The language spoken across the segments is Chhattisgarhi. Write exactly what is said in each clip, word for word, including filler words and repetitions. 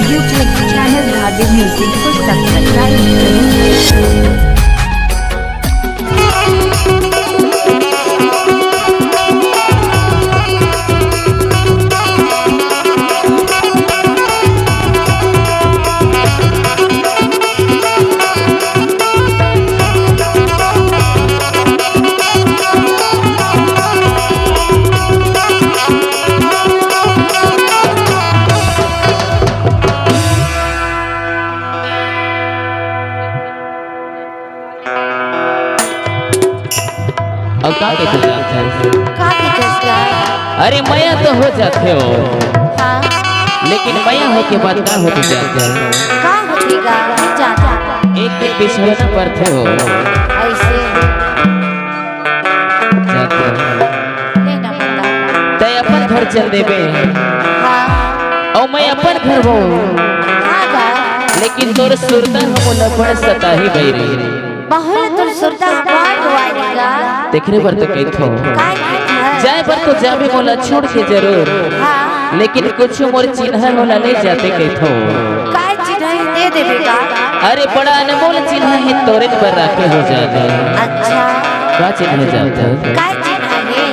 YouTube channel Bhavya Music को subscribe करें। अउ का कहिथे जाथे? का कहिथे गा? अरे मया तो हो जाथे हो, हाँ। लेकिन मया होके बाद का होथे जाथे? का होथे गा? नहीं जाना। एक दिन बिछड़ना परथे हो। अइसे। जाथे हो। ले ना बता। तैं अपन घर चल देबे। हाँ। अउ मैं अपन घर बहू। हाँ गा। लेकिन तोर सुरता ह मोला बड़ सताही बइरी। बहुत तोर सुरता ह बड़ रोवाही गा। तेखरे बर तो कहिथों। काय कहिथस? जाय बर तो जाबे मोला छोड़ के जरूर। हाँ। लेकिन कुछ मोर चिन्हा मोला ले जाते कहिथों। काय चिन्हा हे दे देबे गा? अरे बड़ा अनमोल चिन्हा हे, तोरे बर राखे हो जाथे। अच्छा। का चिन्हा हे जाथे? काय चिन्हा हे?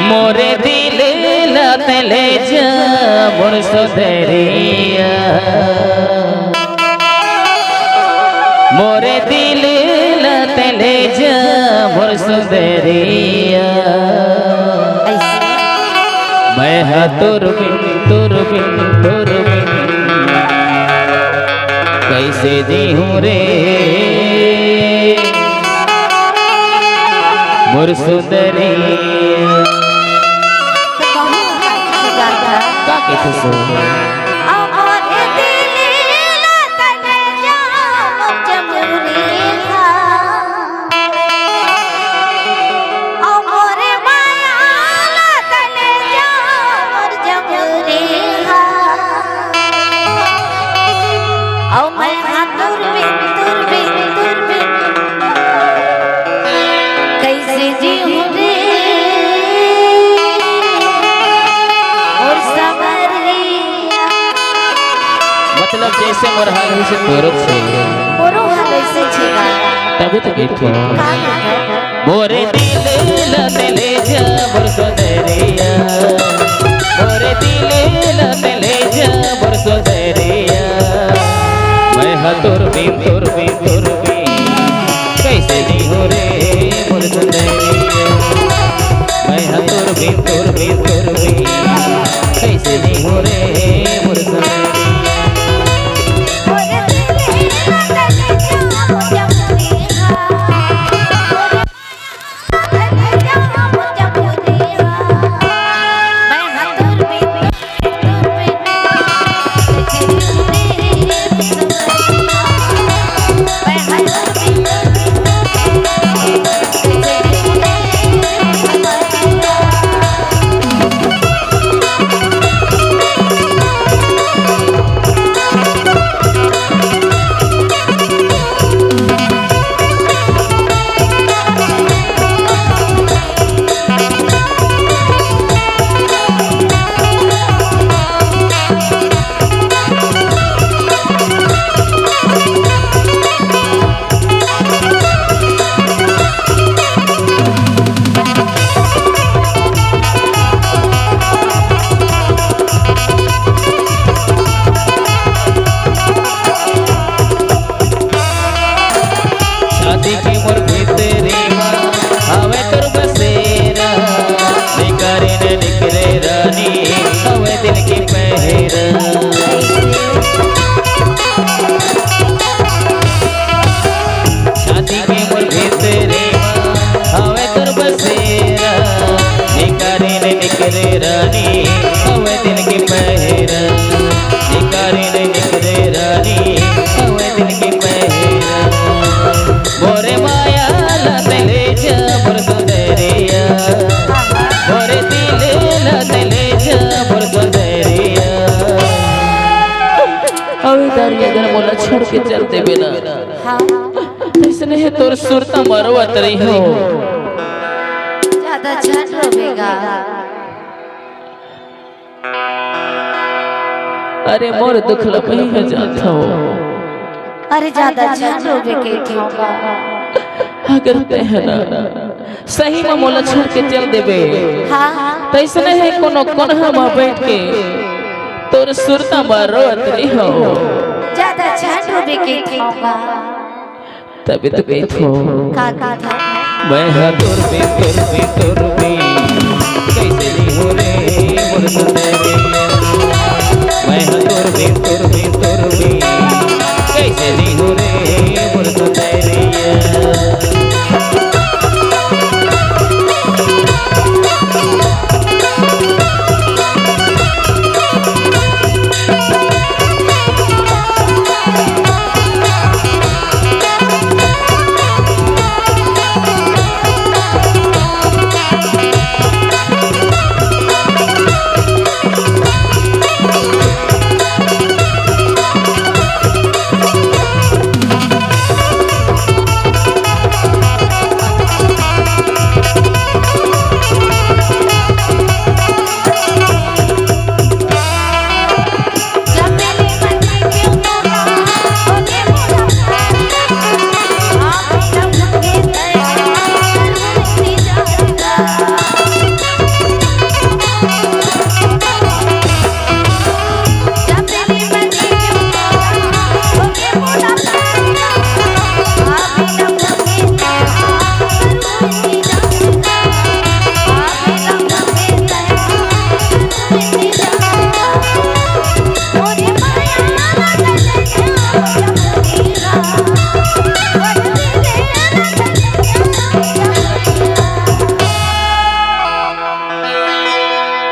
मोरे दिल ला तैं ले जा मोर सुंदरिया, मोरे दिल ला तैं ले जा मोर सुंदरिया। मैं हा तोर बिन, तोर बिन, तोर बिन कइसे जीहूँ रे मोर सुंदरी। का कहिथे सो? अउ मैं हा तोर बिन, तोर बिन, तोर बिन कइसे जीहूँ रे मोर संवरिया। मतलब जइसे मोर हाल हे वइसे तोरो हे। मोरो हाल वइसे हे गा। तभे तो कहिथों। का कहिथस? मोरे दिल ला तैं ले जा मोर सुंदरिया, मोरे दिल ला तैं ले जा मोर सुंदरिया। मैं हा तोर बिन, तोर बिन, तोर बिन कइसे जीहूँ रे मोर सुंदरिया। मैं हा तोर बिन, तोर बिन, तोर बिन कइसे जीहूँ रे मोर सुंदरिया। छाती के मोर भीतरी मा हवे तोर बसेरा, निकारे न निकरे रानी हवे दिल के पहेरा। छाती के मोर भीतरी मा हवे तोर बसेरा, निकारे न निकरे रानी हवे दिल के पहेरा, निकारे न निकरे रानी हवे दिल के पहेरा। मोरे माया ला तैं ले जा मोर सुंदरिया, मोरे दिल ला तैं ले जा मोर सुंदरिया। अबे दारी अगर मोला छोड़ के चल देबे ना, हाँ। तइसने हे तोर सुरता मरवत रही हो। ज्यादा झन रोबे गा। अरे मोर दुख ल मैं ह जानथव। अरे जादा झन रोबे के ठेंव गा। अगर तेंह ना सही म मोला छोड़ के चल देबे, हाँ। त अइसने हे कोनो कोनहा म बइठ के तोर सुरता म रोवत रहिहूं। जादा झन रोबे के ठेंव गा। तभे तो कहिथंव। का कहिथंव? मैं ह तोर बिन, तोर बिन, तोर बिन, कइसे जीहूं रे मोर सुंदरिया। मैं ह तोर बिन, तोर बिन, तोर बिन, कइसे जीहूं रे मोर सुंदरिया।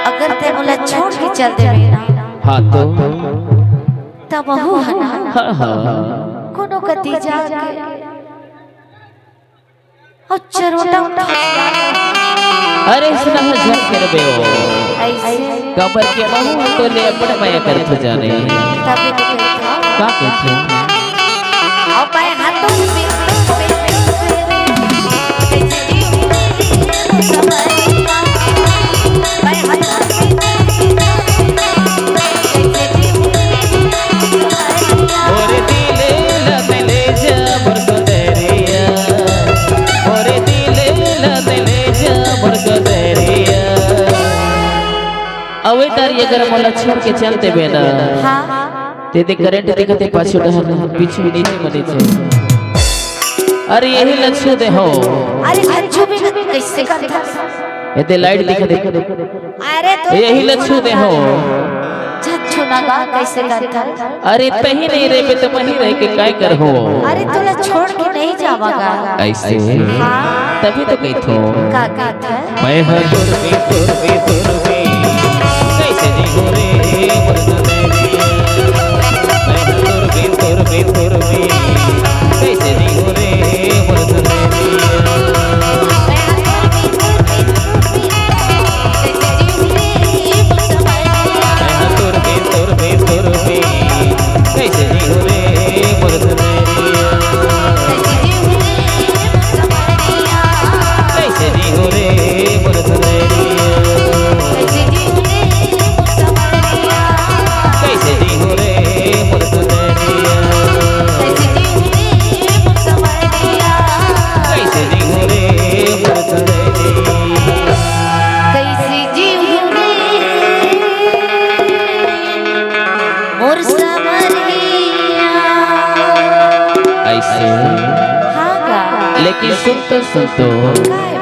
अगर तें मोला छोड़ के चल देबे ना, हाँ तो? तब वहू ह ना, हाँ, हाँ। कोनो कती जाके अउ चरोटा उठा। अरे, अइसना ह झन करबे ओ। अइसे? काबर के महूं तो ले अपन मया करथंव जाने। तब तो कहिथंव। का कहिथंव? अब मैं हाथों में मोरे दिल ला तें ले जा मोर गुजरिया, मोरे दिल ला तें ले जा मोर गुजरिया। अबे तारी अगर मोला छोड़ के चल देबे ना, हाँ। तेदे करंट दिखत हे पाछू डहर, पीछू नीचे म नीचे। अरे यही लच्छू दे हो। अरे लच्छू भी कइसे करथस? एदे लाइट दिखत हे। अरे तो यही लच्छू दे हो। झन छू ना गा, कइसे करथस? अरे तहीं नइ रहिबे त महीं रहि के काय करहूं? अरे तोला छोड़ के नइ जावं गा। अइसे? हाँ। तभे तो कहिथंव। का कहिथस? मैं ह तोर बिन, तोर बिन, तोर बिन, कइसे जीहूं रे मोर सुंदरिया। मैं ह तोर बिन, तोर बिन, तोर बिन, कइसे जीहूं रे मोर सुंदरिया। मैं ह तोर बिन, तोर बिन, तोर बिन, कइसे जीहूं रे मोर सुंदरिया। कइसे जीहूं रे मोर सुंदरिया। कइसे जीहूं रे मोर सुंदरिया। कइसे जीहूं रे मोर सुंदरिया। कइसे जीहूं रे मोर सुंदरिया। कइसे जीहूं रे मोर संवरिया। अइसे? हाँ गा। लेकिन सुन तो, सुन तो। काय?